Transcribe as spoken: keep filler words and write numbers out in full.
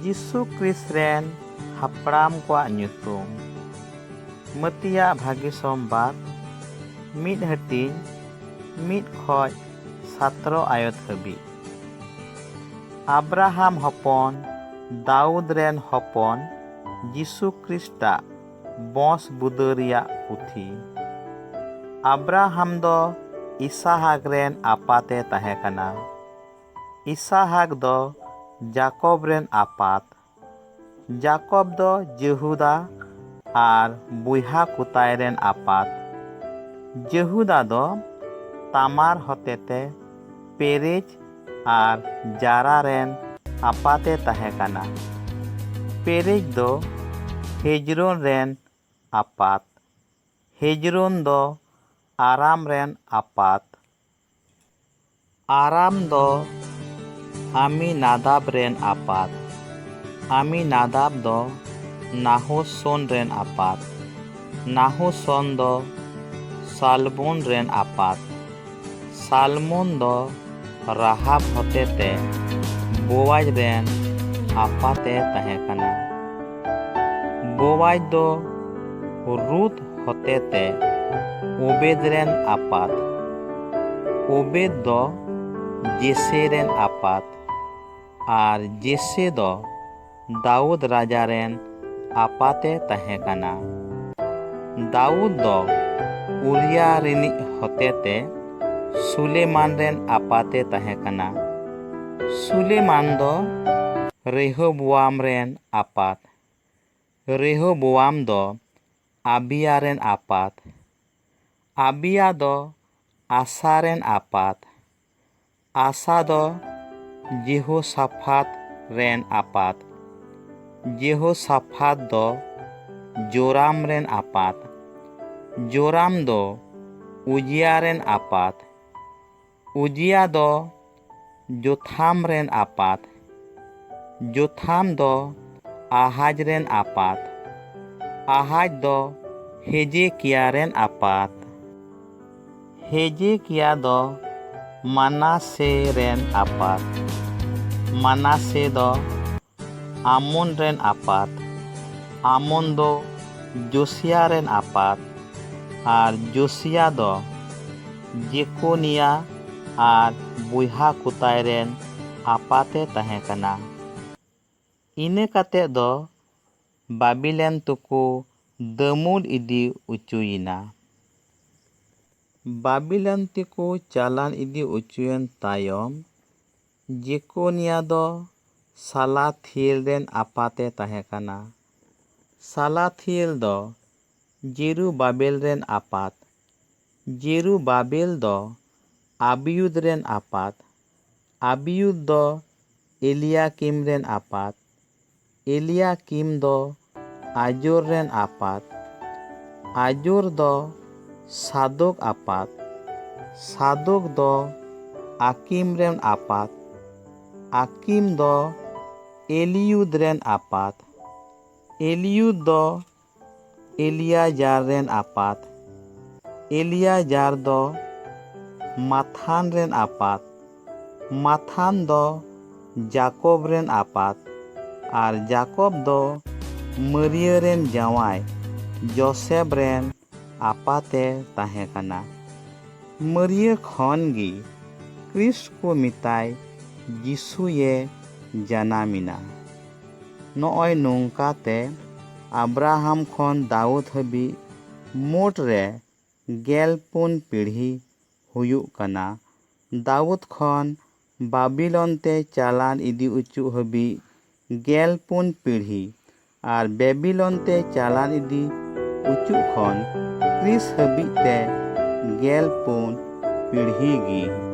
ᱡᱤᱥᱩ ᱠᱨᱤᱥ ᱨᱮᱱ ᱦᱟᱯᱲᱟᱢ ᱠᱚᱣᱟᱜ ᱧᱩᱛᱩᱢ᱾ ᱢᱟᱹᱛᱤᱭᱟᱜ ᱵᱷᱟᱹᱜᱤ ᱥᱚᱢᱵᱟᱫ, ᱢᱤᱫ ᱦᱟᱹᱴᱤᱧ, ᱢᱤᱫ ᱠᱷᱚᱡ ᱥᱟᱛᱨᱚ ᱟᱭᱚᱛ ᱦᱟᱹᱵᱤᱡ᱾ ᱟᱵᱨᱟᱦᱟᱢ ᱦᱚᱯᱚᱱ, ᱫᱟᱣᱩᱫ ᱨᱮᱱ ᱦᱚᱯᱚᱱ, ᱡᱤᱥᱩ ᱠᱨᱤᱥᱴᱟᱜ ᱵᱚᱸᱥ ᱵᱩᱫᱟᱹ ᱨᱮᱭᱟᱜ ᱯᱩᱛᱷᱤ᱾ ᱟᱵᱨᱟᱦᱟᱢ ᱫᱚ ᱤᱥᱟᱦᱟᱠ ᱨᱮᱱ ᱟᱯᱟᱛ ᱮ ᱛᱟᱦᱮᱸ ᱠᱟᱱᱟ᱾ ᱤᱥᱟᱦᱟᱠ ᱫᱚ ᱡᱟᱠᱚᱵ ᱨᱮᱱ ᱟᱯᱟᱛ᱾ ᱡᱟᱠᱚᱵ ᱫᱚ ᱡᱮᱦᱩᱫᱟ ᱟᱨ ᱵᱚᱭᱦᱟ ᱠᱚᱛᱟᱭ ᱨᱮᱱ ᱟᱯᱟᱛ᱾ ᱡᱮᱦᱩᱫᱟ ᱫᱚ ᱛᱟᱢᱟᱨ ᱦᱚᱛᱮᱛᱮ ᱯᱮᱨᱮᱡᱽ ᱟᱨ ᱡᱟᱨᱟ ᱨᱮᱱ ᱟᱯᱟᱛ ᱮ ᱛᱟᱦᱮᱸ ᱠᱟᱱᱟ᱾ ᱯᱮᱨᱮᱡᱽ ᱫᱚ ᱦᱮᱡᱨᱚᱱ ᱨᱮᱱ ᱟᱯᱟᱛ᱾ ᱦᱮᱡᱨᱚᱱ ᱫᱚ ᱟᱨᱟᱢ ᱨᱮᱱ ᱟᱯᱟᱛ᱾ ᱟᱨᱟᱢ ᱫᱚ ᱟᱢᱤᱱᱟᱫᱟᱵ ᱨᱮᱱ ᱟᱯᱟᱛ᱾ ᱟᱢᱤᱱᱟᱫᱟᱵ ᱫᱚ ᱱᱟᱦᱚᱥᱳᱱ ᱨᱮᱱ ᱟᱯᱟᱛ᱾ ᱱᱟᱦᱚᱥᱳᱱ ᱫᱚ ᱥᱟᱞᱢᱳᱱ ᱨᱮᱱ ᱟᱯᱟᱛ᱾ ᱥᱟᱞᱢᱳᱱ ᱫᱚ ᱨᱟᱦᱟᱵ ᱦᱚᱛᱮᱛᱮ ᱵᱳᱣᱟᱡᱽ ᱨᱮᱱ ᱟᱯᱟᱛ ᱮ ᱛᱟᱦᱮᱸ ᱠᱟᱱᱟ᱾ ᱵᱳᱣᱟᱡᱽ ᱫᱚ ᱨᱩᱛ ᱦᱚᱛᱮᱛᱮ ᱳᱵᱮᱫ ᱨᱮᱱ ᱟᱯᱟᱛ᱾ ᱳᱵᱮᱫ ᱫᱚ ᱡᱮᱥᱮ ᱨᱮᱱ ᱟᱯᱟᱛ᱾ ᱟᱨ ᱡᱮᱥᱮ ᱫᱚ ᱫᱟᱣᱩᱫ ᱨᱟᱡᱟ ᱨᱮᱱ ᱟᱯᱟᱛ ᱮ ᱛᱟᱦᱮᱸ ᱠᱟᱱᱟ᱾ ᱫᱟᱣᱩᱫ ᱫᱚ ᱩᱨᱤᱭᱟ ᱨᱤᱱᱤᱡ ᱦᱚᱛᱮᱛᱮ ᱥᱩᱞᱮᱢᱟᱱ ᱨᱮᱱ ᱟᱯᱟᱛ ᱮ ᱛᱟᱦᱮᱸ ᱠᱟᱱᱟ᱾ ᱥᱩᱞᱮᱢᱟᱱ ᱫᱚ ᱨᱮᱦᱚᱵᱳᱣᱟᱢ ᱨᱮᱱ ᱟᱯᱟᱛ᱾ ᱨᱮᱦᱚᱵᱳᱣᱟᱢ ᱫᱚ ᱟᱵᱤᱭᱟ ᱨᱮᱱ ᱟᱯᱟᱛ᱾ ᱟᱵᱤᱭᱟ ᱫᱚ ᱟᱥᱟ ᱨᱮᱱ ᱟᱯᱟᱛ᱾ ᱟᱥᱟ ᱫᱚ ᱡᱮᱦᱳᱥᱟᱯᱷᱟᱛ ᱨᱮᱱ ᱟᱯᱟᱛ᱾ ᱡᱮᱦᱳᱥᱟᱯᱷᱟᱛ ᱫᱚ ᱡᱳᱨᱟᱢ ᱨᱮᱱ ᱟᱯᱟᱛ᱾ ᱡᱳᱨᱟᱢ ᱫᱚ ᱩᱡᱤᱭᱟ ᱨᱮᱱ ᱟᱯᱟᱛ᱾ ᱩᱡᱤᱭᱟ ᱫᱚ ᱡᱳᱛᱷᱟᱢ ᱨᱮᱱ ᱟᱯᱟᱛ᱾ ᱡᱳᱛᱷᱟᱢ ᱫᱚ ᱟᱦᱟᱡᱽ ᱨᱮᱱ ᱟᱯᱟᱛ᱾ ᱟᱦᱟᱡᱽ ᱫᱚ ᱦᱮᱡᱮᱠᱤᱭᱟ ᱨᱮᱱ ᱟᱯᱟᱛ᱾ ᱦᱮᱡᱮᱠᱤᱭᱟ ᱫᱚ ᱢᱟᱱᱟᱥᱮ ᱨᱮᱱ ᱟᱯᱟᱛ᱾ ᱢᱟᱱᱟᱥᱮ ᱫᱚ ᱟᱢᱚᱱ ᱨᱮᱱ ᱟᱯᱟᱛ, ᱟᱢᱚᱱ ᱫᱚ ᱡᱳᱥᱤᱭᱟ ᱨᱮᱱ ᱟᱯᱟᱛ, ᱟᱨ ᱡᱳᱥᱤᱭᱟ ᱫᱚ ᱡᱮᱠᱳᱱᱤᱭᱟ ᱟᱨ ᱵᱚᱭᱦᱟ ᱠᱚᱛᱟᱭ ᱨᱮᱱ ᱟᱯᱟᱛ ᱮ ᱛᱟᱦᱮᱸ ᱠᱟᱱᱟ᱾ ᱤᱱᱟᱹ ᱠᱟᱛᱮ ᱫᱚ ᱵᱟᱵᱤᱞᱮᱱ ᱛᱮᱠᱚ ᱫᱟᱹᱢᱩᱰ ᱤᱫᱤ ᱚᱪᱚᱭᱮᱱᱟ᱾ ᱵᱟᱵᱤᱞᱚᱱ ᱛᱮᱠᱚ ᱪᱟᱞᱟᱱ ᱤᱫᱤ ᱚᱪᱚᱭᱮᱱ ᱛᱟᱭᱚᱢ, ᱡᱮᱠᱳᱱᱤᱭᱟ ᱫᱚ ᱥᱟᱞᱟᱛᱷᱤᱭᱮᱞ ᱨᱮᱱ ᱟᱯᱟᱛ ᱮ ᱛᱟᱦᱮᱸ ᱠᱟᱱᱟ᱾ ᱥᱟᱞᱟᱛᱷᱤᱭᱮᱞ ᱫᱚ ᱡᱮᱨᱩᱵᱟᱵᱮᱞ ᱨᱮᱱ ᱟᱯᱟᱛ, ᱡᱮᱨᱩᱵᱟᱵᱮᱞ ᱫᱚ ᱟᱵᱤᱭᱩᱫ ᱨᱮᱱ ᱟᱯᱟᱛ, ᱟᱵᱤᱭᱩᱫ ᱫᱚ ᱮᱞᱤᱭᱟᱠᱤᱢ ᱨᱮᱱ ᱟᱯᱟᱛ, ᱮᱞᱤᱭᱟᱠᱤᱢ ᱫᱚ ᱟᱡᱳᱨ ᱨᱮᱱ ᱟᱯᱟᱛ, ᱟᱡᱳᱨ ᱫᱚ ᱥᱟᱫᱳᱠ ᱟᱯᱟᱛ, ᱥᱟᱫᱳᱠ ᱫᱚ ᱟᱠᱤᱢ ᱨᱮᱱ ᱟᱯᱟᱛ, ᱟᱠᱤᱢ ᱫᱚ ᱮᱞᱤᱭᱩᱫ ᱨᱮᱱ ᱟᱯᱟᱛ, ᱮᱞᱤᱭᱩᱫ ᱫᱚ ᱮᱞᱤᱭᱟᱡᱟᱨ ᱨᱮᱱ ᱟᱯᱟᱛ, ᱮᱞᱤᱭᱟᱡᱟᱨ ᱫᱚ ᱢᱟᱛᱷᱟᱱ ᱨᱮᱱ ᱟᱯᱟᱛ, ᱢᱟᱛᱷᱟᱱ ᱫᱚ ᱡᱟᱠᱚᱵ ᱨᱮᱱ ᱟᱯᱟᱛ, ᱟᱨ ᱡᱟᱠᱚᱵ ᱫᱚ ᱢᱟᱹᱨᱤᱭᱟᱹ ᱨᱮᱱ ᱡᱟᱶᱟᱭ ᱡᱳᱥᱮᱯ ᱨᱮᱱ ᱟᱯᱟᱛ ᱮ ᱛᱟᱦᱮᱸ ᱠᱟᱱᱟ᱾ ᱢᱟᱹᱨᱤᱭᱟᱹ ᱠᱷᱚᱱ ᱜᱮ ᱠᱨᱤᱥᱴ ᱠᱚ ᱢᱮᱛᱟᱭ ᱡᱤᱥᱩᱭᱮ ᱡᱟᱱᱟᱢ ᱮᱱᱟ᱾ ᱱᱚᱜᱼᱚᱭ ᱱᱚᱝᱠᱟ ᱛᱮ ᱟᱵᱨᱟᱦᱟᱢ ᱠᱷᱚᱱ ᱫᱟᱣᱩᱫ ᱦᱟᱹᱵᱤᱡ ᱢᱳᱴ ᱨᱮ ᱜᱮᱞ ᱯᱩᱱ ᱯᱤᱲᱦᱤ ᱦᱩᱭᱩᱜ ᱠᱟᱱᱟ᱾ ᱫᱟᱣᱩᱫ ᱠᱷᱚᱱ ᱵᱟᱵᱤᱞᱚᱱ ᱛᱮ ᱪᱟᱞᱟᱱ ᱤᱫᱤ ᱚᱪᱚᱜ ᱦᱟᱹᱵᱤᱡ ᱜᱮᱞ ᱯᱩᱱ ᱯᱤᱲᱦᱤ, ᱟᱨ ᱵᱮᱵᱤᱞᱚᱱ ᱛᱮ ᱪᱟᱞᱟᱱ ᱤᱫᱤ ᱚᱪᱚᱜ ᱠᱷᱚᱱ ᱠᱨᱤᱥ ᱦᱟᱹᱵᱤᱡ ᱛᱮ ᱜᱮᱞ ᱯᱩᱱ ᱯᱤᱲᱦᱤ ᱜᱮ᱾